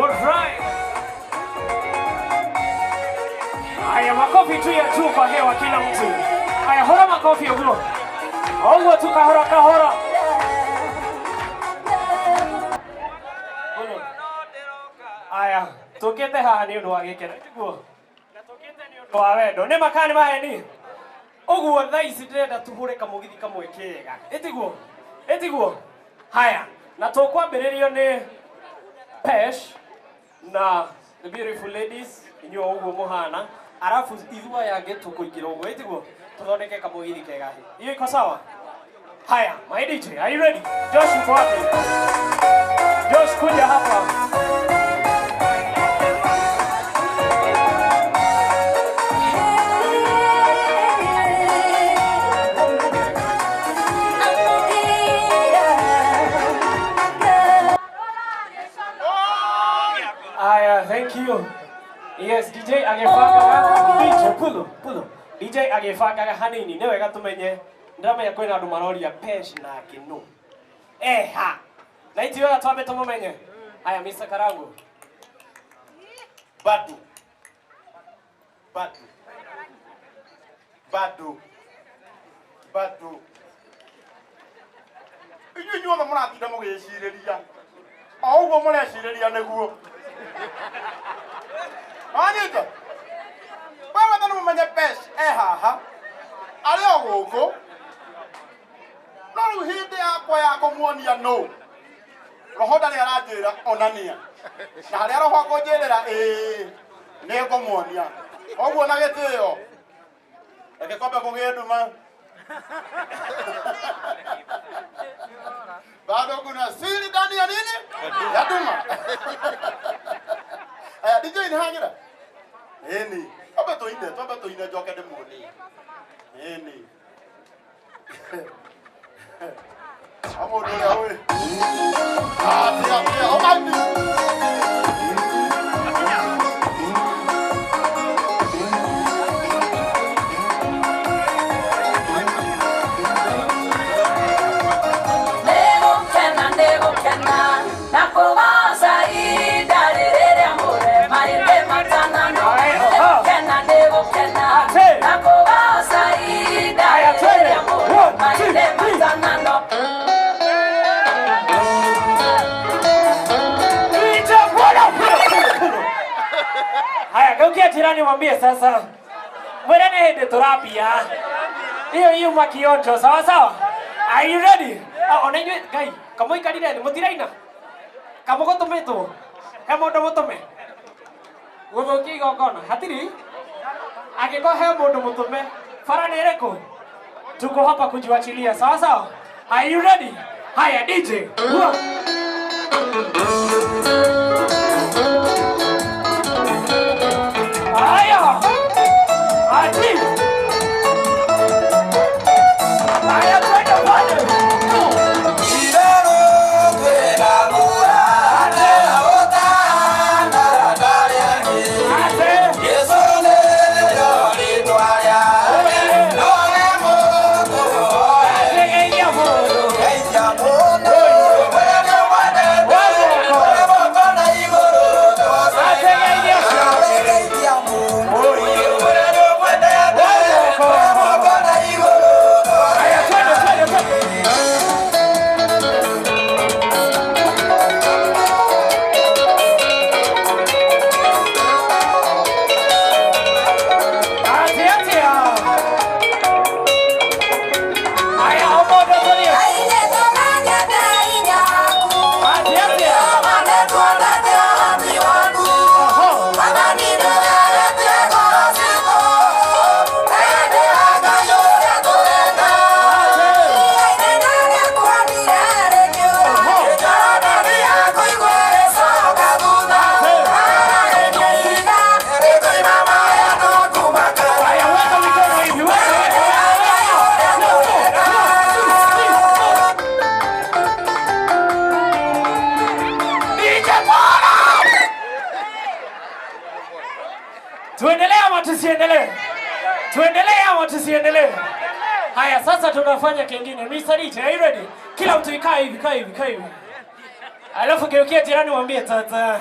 Alright. Haya, makofi tu ya juu kwa hewa kila mtu. Haya, hora makofi uguo. Oguo tu kahora kahora. Haya, tukite haha ni undu wa gikeno tiguo. Na tukite ni undu wa wendo. Ni makani maheni. Uguo thaa ici ndĩrenda tũhũre kamũgithi kamwe kega. Ĩtiguo? Ĩtiguo? Haya, na tũkwambĩrĩrio nĩ Pesh na the beautiful ladies inyuĩ ũguo mũhana. Arafu ithuĩ aya angĩ tũkũingĩra ũguo, ĩtiguo? Tũthondeke kamũgithi kega. Hiyo iko sawa? Haya, my DJ, are you ready? Josh uko wapi? Josh kuja hapa. Thank you. Yes, DJ agĩbangaga DJ pulo pulo. DJ agĩbangaga hanini nĩ wega tumenye ndĩramenya kwĩna andũ maroria Pesh nake no. Eha. Na iti wega twambe tumumenye. Haya Mr. Karangu. Bado. Bado. Bado. Bado. Inyuĩ inyuothe mũratinda mũgĩcirĩria. O ũguo mũrecirĩria nĩguo. Wanyita? Wewe ndo mwenye Pesh haha. Ari o gũkũ. No rĩu hĩndĩ yakwa ya kũmuonia no. Roho ndarĩ aranjĩra onania. Na harĩa roho akũnjĩrĩra ĩĩ nĩ ngũmuonia. Ũguo na gĩtĩo. Reke kwambe kũgĩe nduma. Bado kuna siri ndani ya nini? Ya nduma. Aya DJ ni hangira. Eni, twambe tuine njoke ndimuonie. Eni. Amundu ũrĩa ũĩ. Atia atia, ũkaini. Haya, geukia jirani mwambie sasa. Mwene ni hĩndĩ tũrambia. Hiyo hiyo makionjo, sawa sawa? Are you ready? Ah, ona inyuĩ Ngai, kamũikarire thĩ mũtiraina. Kamũgũtũmĩtwo. He mũndũ mũtũme. Gũthũkia igongona. Hatiri? Angĩkorwo he mũndũ mũtũme, bara nĩ ĩrĩkũ? Tuko hapa kujiwachilia, sawa sawa? Are you ready? Haya DJ. Haya. Ati. Haya twende pale. Tuendelee ama tusiendelee? Tuendelee ama tusiendelee? Haya, sasa tunafanya kingine. Mr. DJ, are you ready? Kila mtu ikae hivi, kaa hivi, kaa hivi. Alafu geukia jirani mwambie tata.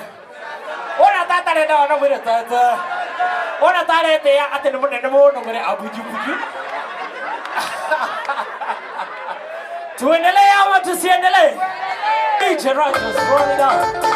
Ona tata renda ona mwire tata. Ona tarete ati ni munene muno mwire abujubuju. Tuendelee ama tusiendelee? DJ Rogers, roll it up.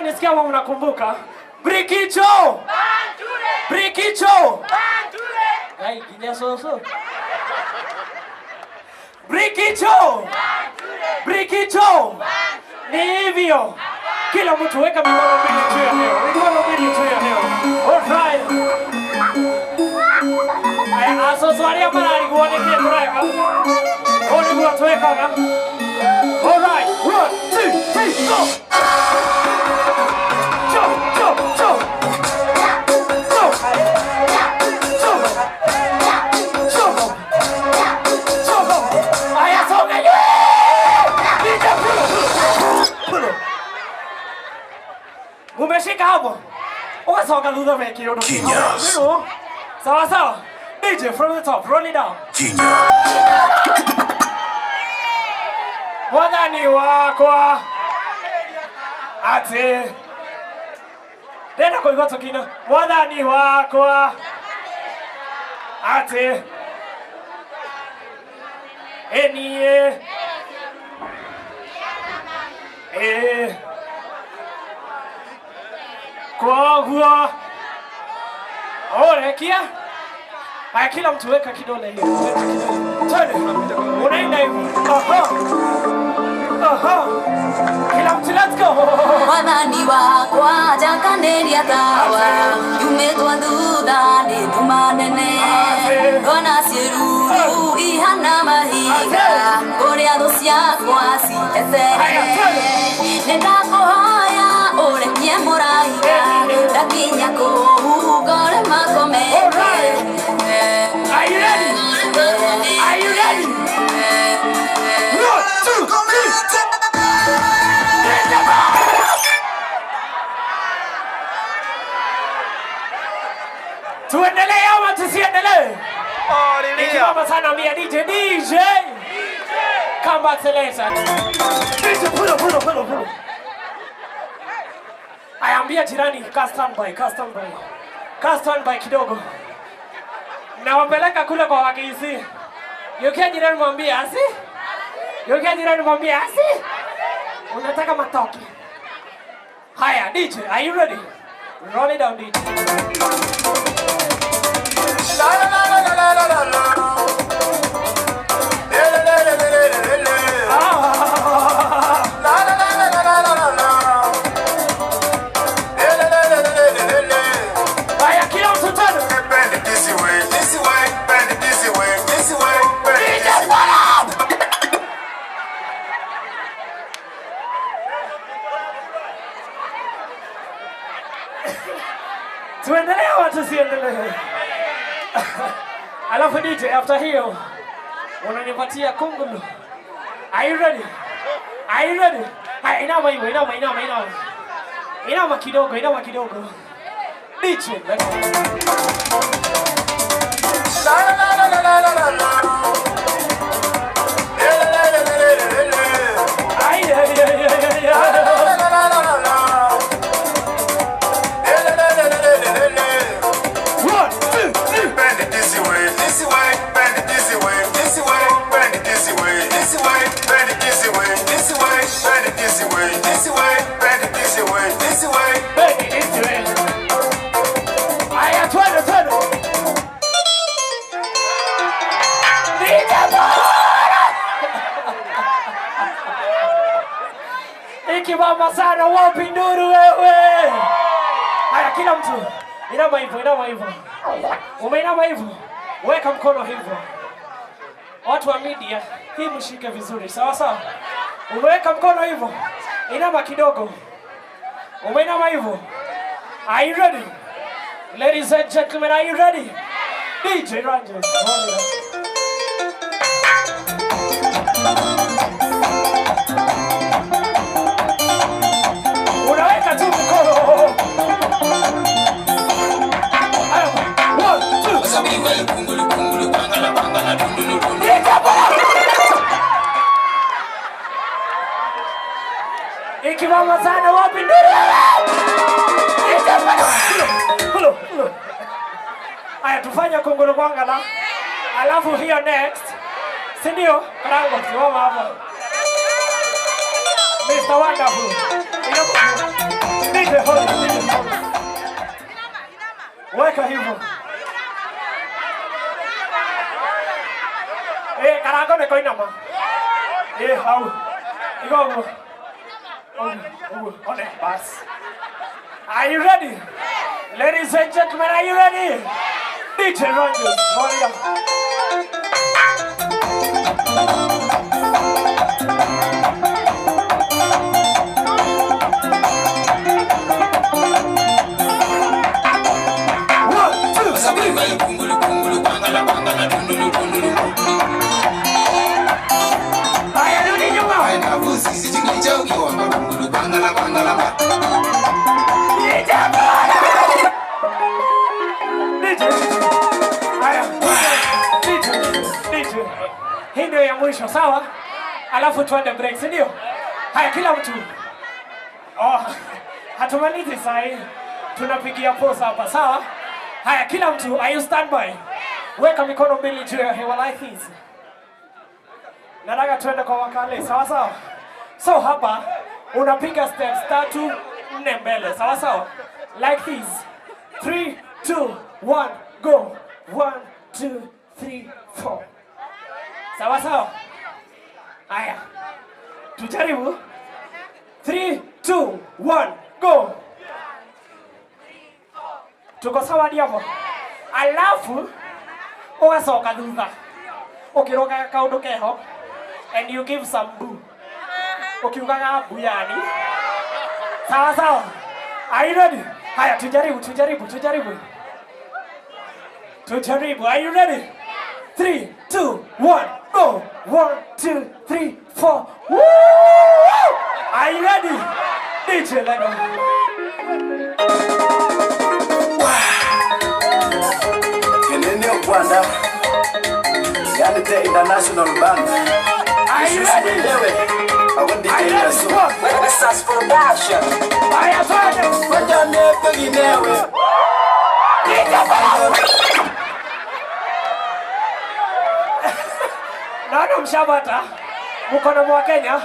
Nisikia kama unakumbuka Brikicho Bandure. Brikicho Bandure. Gai ginya soso. Brikicho Bandure. Brikicho Bandure. Ni hivyo. Kila mtu weka mikono mbili juu ya hewa. Mikono mbili juu ya hewa. All right. Aya asoso aria marari guone kile tureka. Oni gwa twekaga. All right. 1 2 3 go. Umeshika hapo. Ukasoka thutha weke undu. Sawa sawa. DJ from the top, roll it down. Kenya. Mwathani wakwa ati ndenda kuigua tukina mwathani wakwa ati enie koguo orekia. Haya, kila mtu weka kidole hiyo, weka kidole. Twende, unaenda hivyo. Aha. Aha. Kila mtu let's go. Mwathani wakwa njakanĩria tawa yumĩtwo thutha nĩ nduma nene ngona ciĩruru ihana mahiga kũrĩa thũ ciakwa cietereire nĩ ndakũhoya ũrekie mũraika ndakinya kũu ngore makomete. Are you ready? Are you ready? 1 2 3. Tuendelee ama tusiendelee? Nikiomba sana mia DJ DJ. Come back to later. DJ pull up pull up pull up pull up. Ayambia jirani ka stand by, ka stand by. Ka stand by kidogo. Nawapeleka kule kwa wakisi. Yukia jirani mwambie asi? Yukia jirani mwambie asi? Unataka matoki. Haya DJ, are you ready? Roll it down DJ. La la la la la la la. Le le le le le le le. La la la la la la la. Le le le le le le le. Haya kila mtu tena. Bend it this way, this way, bend it this way, this way, bend it this way. Tuendelee au tusiendelee? Alafu DJ after hiyo unanipatia kungulu. Are you ready? Are you ready? Haya, inama hivyo, inama, inama, inama. Inama kidogo, inama kidogo. DJ, let's go. La la la la la la la. Le le le le le le le. Ay ay ay ay ay. La la la la la la. Le le le le le le le. 1 2 3. Bend it this way, this way, bend it this way, this way, bend it this way, this way, bend it this way, this way, bend it this way, this way, bend it this way, this way, bend it this way. Aya, twende twende. DJ bora. Ikibamba sana wapi nduru wewe. Haya, kila mtu inama hivyo, inama hivyo. Umeinama hivyo. Weka mkono hivyo. Watu wa media, hii mshike vizuri, sawa sawa? Umeweka mkono hivyo, inama kidogo. Umeinama hivyo. Are you ready? Ladies and gentlemen, are you ready? DJ Ranges. Unaweka tu mkono. 1 2. Ikimama sana wapi nduru? Aya, tufanye kongolo kwangala. Alafu hiyo next. Si ndio? Karango, simama hapo. Mr. Wonderful. DJ hold. Weka hivyo. Eh, karango ne koinama. Eh, hau. Igogo. Oh, bas. Are you ready? Ladies and gentlemen, are you ready? DJ Rangers, roll it up. One, two, three. Hii ndio ya mwisho, sawa? Alafu tuende break, si ndio? Haya, kila mtu. Oh, hatumalizi saa hii. Tunapigia pause hapa, sawa? Haya, kila mtu, are you stand by? Weka mikono mbili juu ya hewa like this. Nataka tuende kwa wakale, sawa sawa? So hapa unapiga steps 3, 4 mbele, sawa sawa? Like this. 3, 2, 1, go. 1, 2, 3, 4. Sawa sawa? Haya. Tujaribu. 3, 2, 1, go. Tuko sawa hadi hapo? Alafu ugacoka thutha ukirogaga kaundu keho and you give some boo. Ukiugaga bu yani. Sawa sawa? Are you ready? Haya, tujaribu, tujaribu, tujaribu. Tujaribu. Are you ready? 3, 2, 1, go. 1, 2, 3, 4. Woo! Are you ready? DJ, let go. Keneneo Bwanda, yani the international band. Are you ready? Are you ready? Naona mshabata mkono mwa Kenya.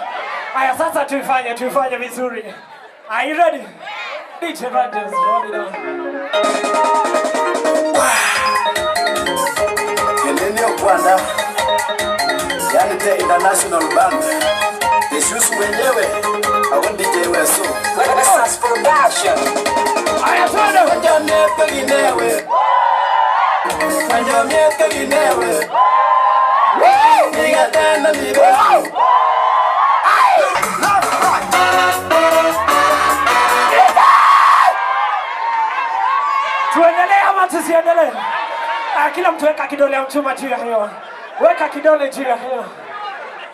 Haya, sasa tuifanye, tuifanye vizuri. Are you ready? DJ Rangers, roll it down. Keneneo Bwanda, yani the international band. Jesus mwenyewe, ako DJ Weso. Haya, twende. Tuendelee ama tusiendelee? Kila mtu weka kidole mchuma juu ya hewa. Weka kidole juu ya hewa.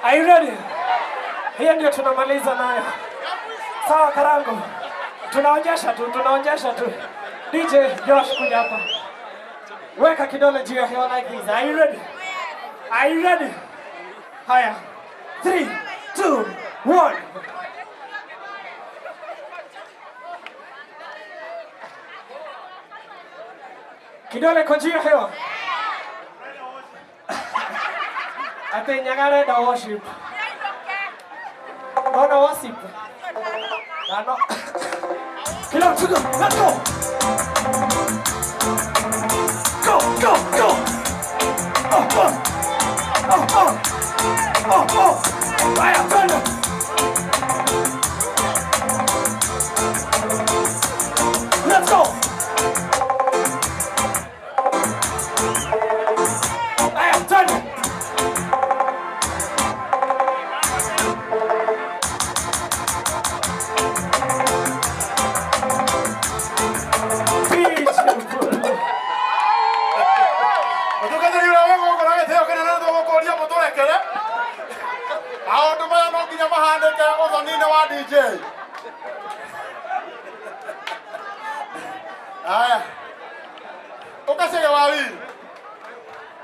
Are you ready? Hiyo ndio tunamaliza nayo. Sawa Karango. Tunaonyesha tu, tunaonyesha tu. DJ Josh kuja hapa. Weka kidole juu ya hewa like this. Are you ready? Are you ready? Haya. 3, 2, 1. Kidole kwa juu ya hewa. Ate nyagare da worship. Naona worship. Nano. Kila mtu go. Let's go. Go, go, go. Oh, oh. Oh, oh. Oh, oh. Haya, twende. Let's go. Haya, twende. wa DJ. Haya. Ukasege wawili.